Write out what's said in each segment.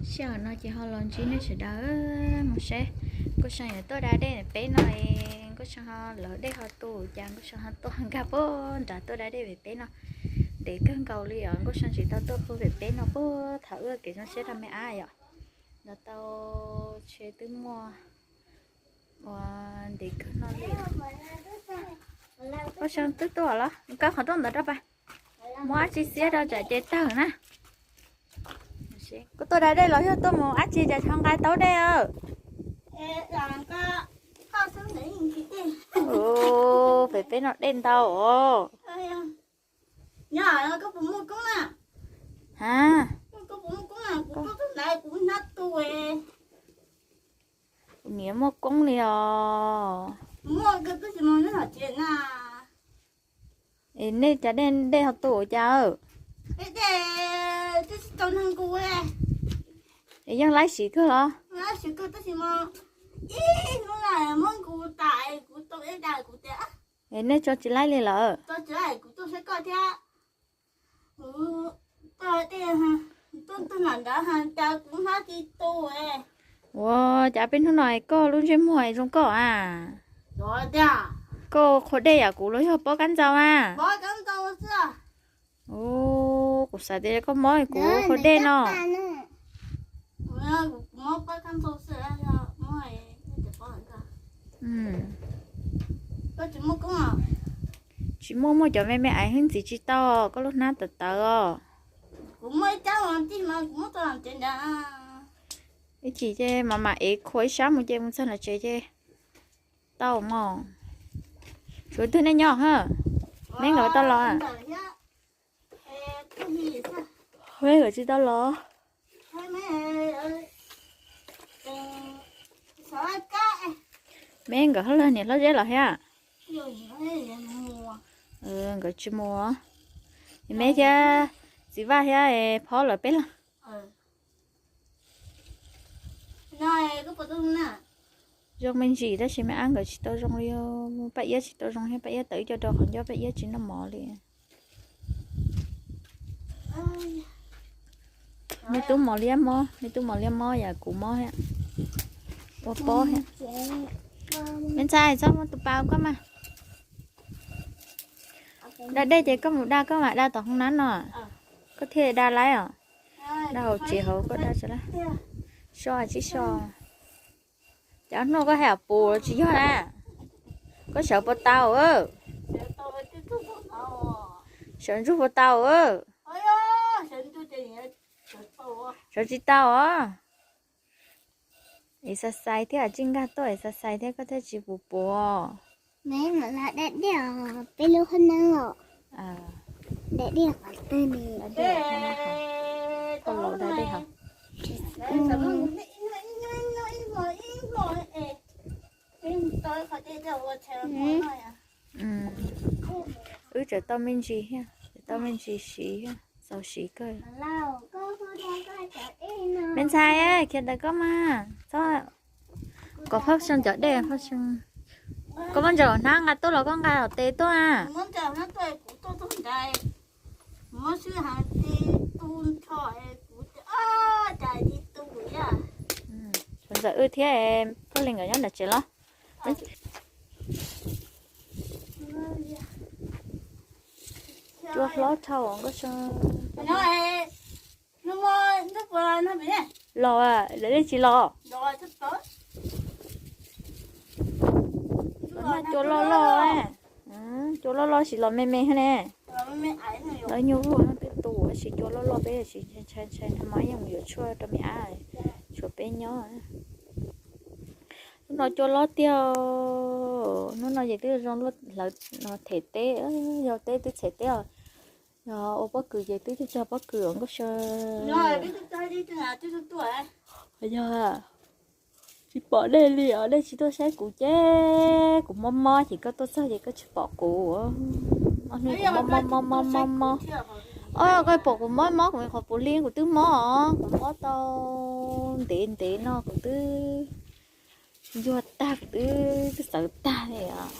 Sij hawm no ces ho los ntsib nej sawv daws mus seb Nkauj See yuav tuaj da dej pem no es Nkauj See ho lawv dej ho tu cas Nkauj See ho tuaj nkag puag nram tuaj da dej pem pem no. Ntev kawg nkaus li os, Nkauj See tsis tau tuaj puag pem pem no puag thaum ua kev zoo siab rau me ab yom. Los tau tsheb twb muaj ua ntev kawg no li. Nkauj See twb tuaj los koj qhov rooj ntawd rau pas, muab dab tsi xiab rau tsam ces tawg na. Kuv tuaj da dej los yog tuaj mus dab tsi cas ho nqa tau dej os? Pem pem no dej ntau os. Ha, kuv niam muaj koob li os. Es nej cas dej ho tu ua cas? Es yeej laib siv kawg los? Es nej tso tsis laib li lawm? Ua cas peb hnub no koj lub ntsej muag zoo nkauj a? Koj qhua dej yam kuv los yog pob kab ntxaus a? Kuv xav tias koj mob kuv qhua dej no. Tsis muaj, muaj cov me me aiv hwj ntxiv tsis tau, koj lub hnab tawv tawv os. Ib chim ces mam mam ev khua ib sab mus ces mus txog nram tsev ces tau mog. Tshuav twg nej nyob ha? Meb nkawd tau los? Meb nkawd tsis tau los. Meb nkawd hlob, niam hlob Zeb los thiab? Nkawd tsis mus. Meb thiab txiv Vaj thiab Phob lawv peb los. Zoo me ntsis tab sis me ab nkawd tsis tau zoo li. Paj Iab tsis tau zoo thiab, Paj Iab tawm ib co rau qhov ncauj, Paj Iab tsis noj mov li. Me tub mos liab mob, me tub mos liab mob yam kuv mob thiab. Ua pob thiab. Me ntxhais, txhob muab tus pas koj mas. Da dej ces koj mus da, koj mam da tom hoob nab no. Koj thiaj da laib os. Da hauv tsev hauv koj da tsis laib. So tsis so. Cov hnub koj hais pus los tsis yog na. Koj sawv puas tau? Sawv ntsuj puas tau? Sawv tsis tau os. Es xais xais thiab, tsis nkag tuaj es xais xais thiab koj thiaj tsis pus puas. Peb lub hoob nab os. Da dej qhov twg ne? Koj los da dej hov. Wb tseem tau me ntsis thiab, tseem tau me ntsis siv thiab, txaus siv kawg. Me ntxhais, khiav ntawm koj mas, txhob kom Phaj See cov dej, Phaj See. Koj muab ntsaum hnab nqa tuaj los koj nqa tom tes tuaj a? Ntxawm wb thiab Phaj Lis nkawd nyob nram tsev los? Cua hlob dhau Nkauj See. Los, lawv dej tsis los. Los noj cua loj loj, cua loj loj sis los me me thiab ne. Lawv nyuag ub no twb tu tab sis cua loj loj peb sis ntshai ntshai nag hmo yeej mus yuav tshuaj rau me ab, tshuav peb nyob. Hnub no cua loj tiag, hnub no ces twb zoo hlawv no them teb, yog teb twb them teb os. Yog ua pob kws ces twb cog pob kws os Nkauj See. Yog tsis pom dej li os, dej tsis tuaj saib kuv ces kuv mob mob ces koj tuaj txog ces koj tsis pom kuv. Ob hnub kuv mob mob mob mob mob. Os, koj pom kuv mob mob kuv qhov puav hli kuv twb mob os, kuv mob tau ntev ntev no kuv twb ncuag tag, kuv twb twb txawv tag li os.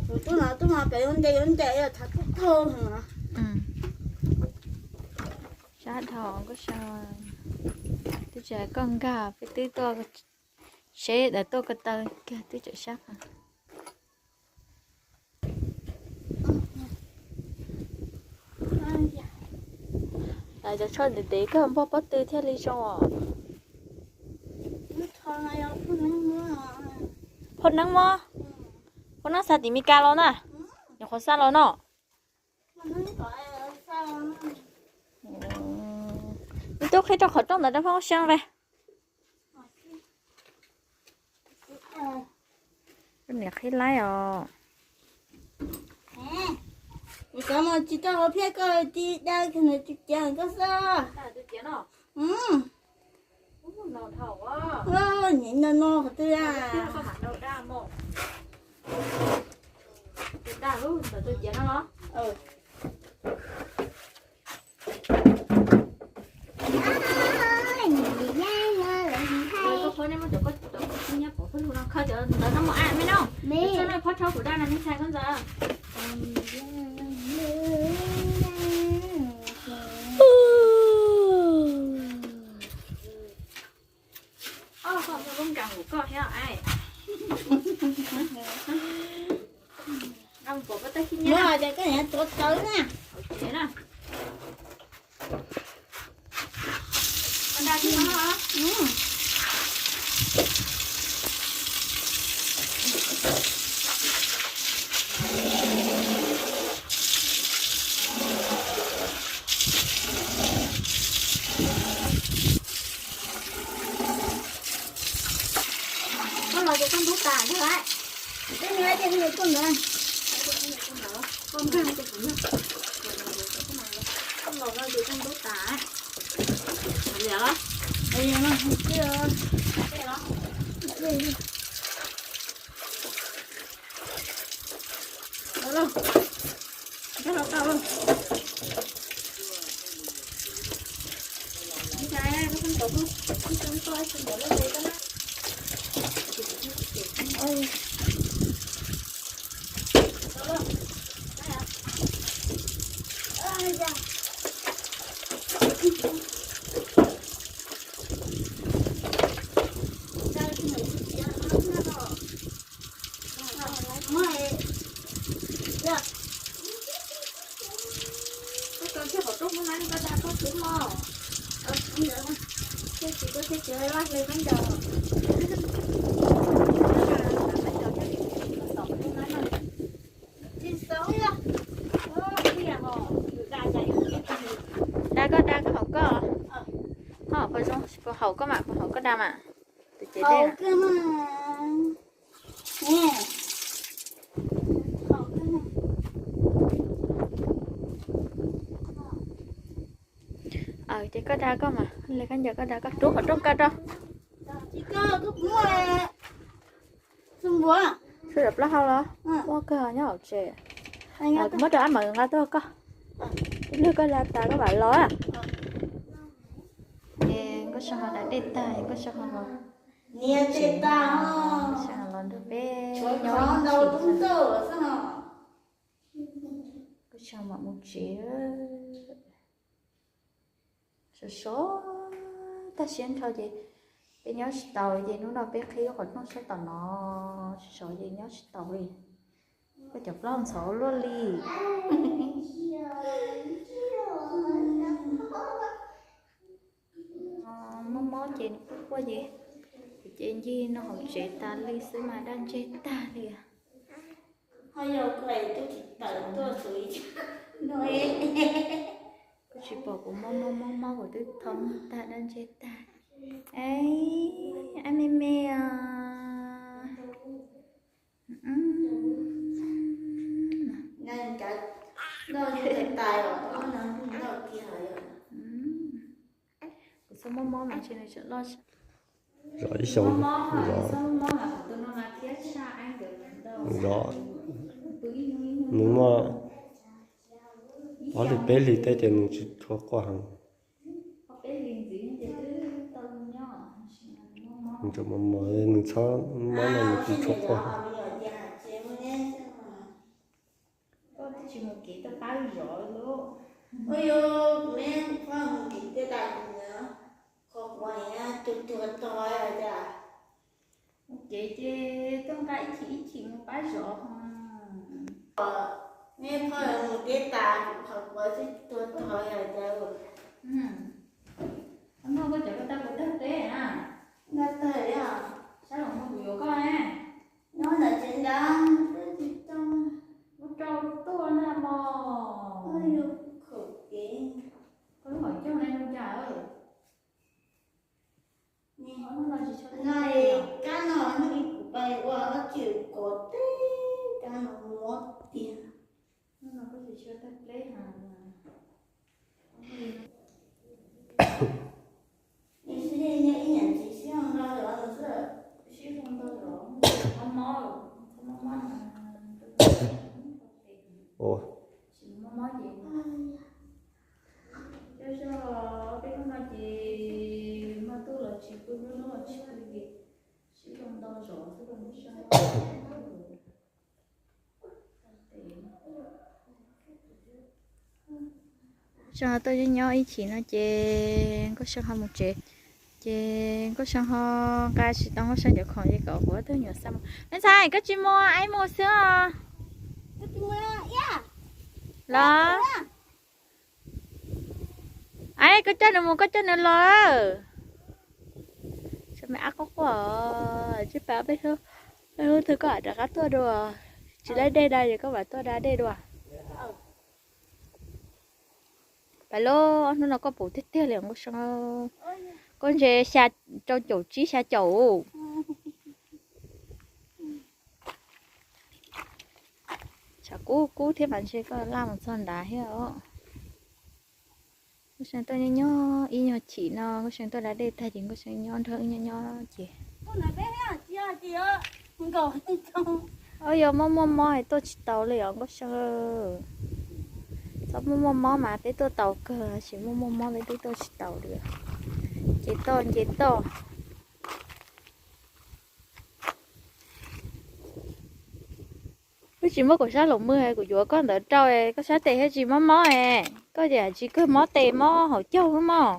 Tus tub no tub no pem yuav nce yuav nce yog thav tub thaug no. Sab dhau Nkauj Sa, twb tsis hais koj nkag peb twb tuaj seb tuaj ko taw kiag twb tseem sab. Lawv cov tsho ntev ntev kawg npog pob tw thiaj li zoo os. Phauj Neeb mob, Phauj Neeb xa tim Mes Kas los na, nyuam qhuav xa los no. Ib tug qhib rau qhov rooj ntawd rau Phauj Xyooj ve. Niam qhib laib os. Kuv xav mas tsis tau hauv phiab koj ti da koj tus ciav koj xwb. Niam no no qhov twg a? Koj phob nej muab cov koj cov koj nyob pov phob lug no kho cov ntawd no mus a me no. Tso no phob rhaub kuv daj no me ntxhais koj ntxawg. Koj muaj lub nra hum koj thiab ai. Nqa mus pov koj tej khib nyiab. Muab los ces koj niam tuav tawv na. Ces na. Koj nra khib no. Koj los ces koj ntub tas ntag lawm. Twb nws hais tias nws tuaj ntawd. Koj nkag ces kuv nyob. Koj los no ces koj ntub tas. Liam los. Da koj da koj haum koj. Koj haum puas zoo, puas haum koj mas, puas haum koj da mas. Tus cev dej. Ces koj da koj mas, li koj ncaws koj da koj rub qhov rooj koj rau. Sawv daws plaub hau los? Ua kawg nyob hauv tsev. Kuv muab rau ab mam nqa tuaj koj. Ib pliag koj da tas koj mam los. Ces Nkauj Sa ho da dej tag, Nkauj Sa ho los. Nkauj Sa ho los nrog peb nyob ib chim. Nkauj Sa mam mus tsev. Sov sov tag siab nrho ces peb nyob tsis taus ces hnub no peb qhib lub qhov rooj sab tom no, sov sov ces nyob tsis taus li. Koj cov plaub ntxhov luaj li. Mob mob ces nws quaj quaj ces kuv ces ncig no hauv tsev tas li xwb mas daj ntseg tag li. Koj tsis pom kuv mob mob mob mob kuv twb thoob tag daj ntseg tag. Ab me me os. Kuv txhob mob mob mas ntshe nws tseem loj. Zov ib xyoo, zov, zov, nws muaj ob hlis peb hlis tej ces nws tsis tshua quaj heev. Nws tseem mos mos, nws txhob mob no nws tsis tshua quaj heev. Mus kev tuaj pab zov lub. Ua, kuv neb phob mus kev tuaj tas kuv qhov quav tuag tuag tog cas. Mus kev ces tuaj nqa ib chim ib chim mus pab zov. Neb phob mus kev tas kuv qhov quav tuag tog cas. Noj koj cov koj tag kuv tag teb na. Noj tag, sab los no kuv yuav koj. Nyob ntawm tsev ntawd, lub rau tuaj na mog. Koj lub hom coj na zoo cas. No kab no hnub ib kuv pais ua dab tsi kov teb kab no muab tiag. Ua, coj zog peb hnub no ces muaj tuaj los tsis pw, lub hnub los tsis pw ces sib zoo ntau zov xwb los sab. Nkauj Seej tuaj nyob nyob ib chim no ces Nkauj Seej ho mus tsev, ces Nkauj Seej ho nqa tsis tau Nkauj Seej cov khoom ces kom kuv ob tug nyuam xa mus. Me ntxhais, koj tsis mus, aib mus xwb os. Los, aib, koj coj nws mus, koj coj nws los. Tsam me ab quaj quaj, tsis pab peb hnub, peb hnub twg koj rov qab tuaj dua. Tsis laib dej da ces koj mam tuaj da dej dua. Pab lauj, ob hnub no koj puv tiag tiag li Nkauj Seej. Koj ntshe xya, rau caum tsib xya caum. Tshav kub kub thiab mas ntshe koj laj mus txog nrad thiab os. Nkauj Seej tuaj nyob nyob ib nyuag chim no, Nkauj Seej tuaj da dej tag ces Nkauj Seej nyob nrog wb nyob nyob ces. Ua, yog muaj muaj mob es tuaj tsis taus li os Nkauj Seej. Txhob muaj muaj mob mas peb tuaj taus kawg, tab sis muaj muaj mob peb twb tuaj tsis taus li. Nce toj nce toj. Wb tsis muab kuv sab los mws, kuv yuav koj ntawd rau, koj sab tes thiaj tsis mob mob es, koj ces tsis kawg mob tes mob hauv caug xwb mog.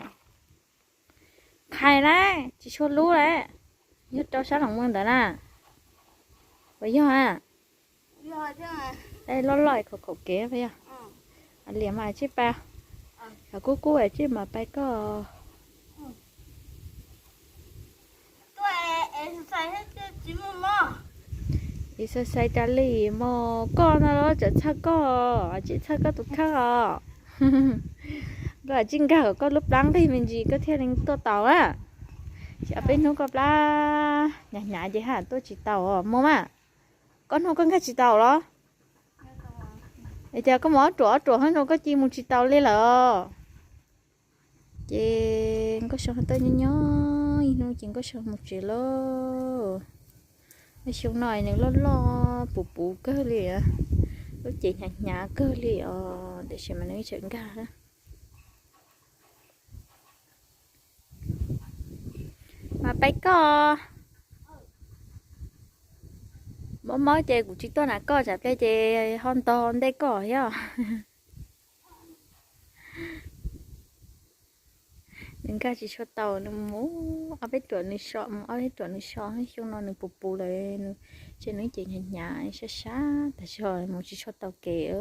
Qhais na, tsis tshua lub lawm. Yog rau sab los mws ntawd na. Puas yog a? Loj loj khaum khaum kev puas yog? Liam mas tsij pais, kub kub tsij mas pais koj. Exercise tas li mog, koj no los tseem txhawj koj, tsis txhawj koj tus kheej os. Koj tsis nkag kom koj lub plab nqig me ntsis koj thiaj li tuaj taus a. Ces ob peb hnub koj plab hnyav hnyav ces haj tuaj tsis taus mus mas. Koj hnub koj nkag tsis taus los? Es tias koj mus ob ruam ob ruam hab no koj cia mus tsis taus li lawm. Ces Nkauj Seej tuaj nyob nyob ib hnub ces Nkauj Seej mus tsev lauj. Lub xyoo no nws loj loj puv puv kawg li, lub cev hnyav hnyav kawg li os, tiam sis mas nws tseem nkag. Mas pais koj. Mob mob ces kuv tsis tuaj na koj, tsam pliag ces ho ntog ntej koj thiab. Nws nkag tsis tshua taus, nws mus ob peb ruam nws so, mus ob peb ruam nws so, xyoo no nws puv puv lawm, nws ces nws cev hnyav hnyav sab sab tas zog mus tsis tshua taus kev.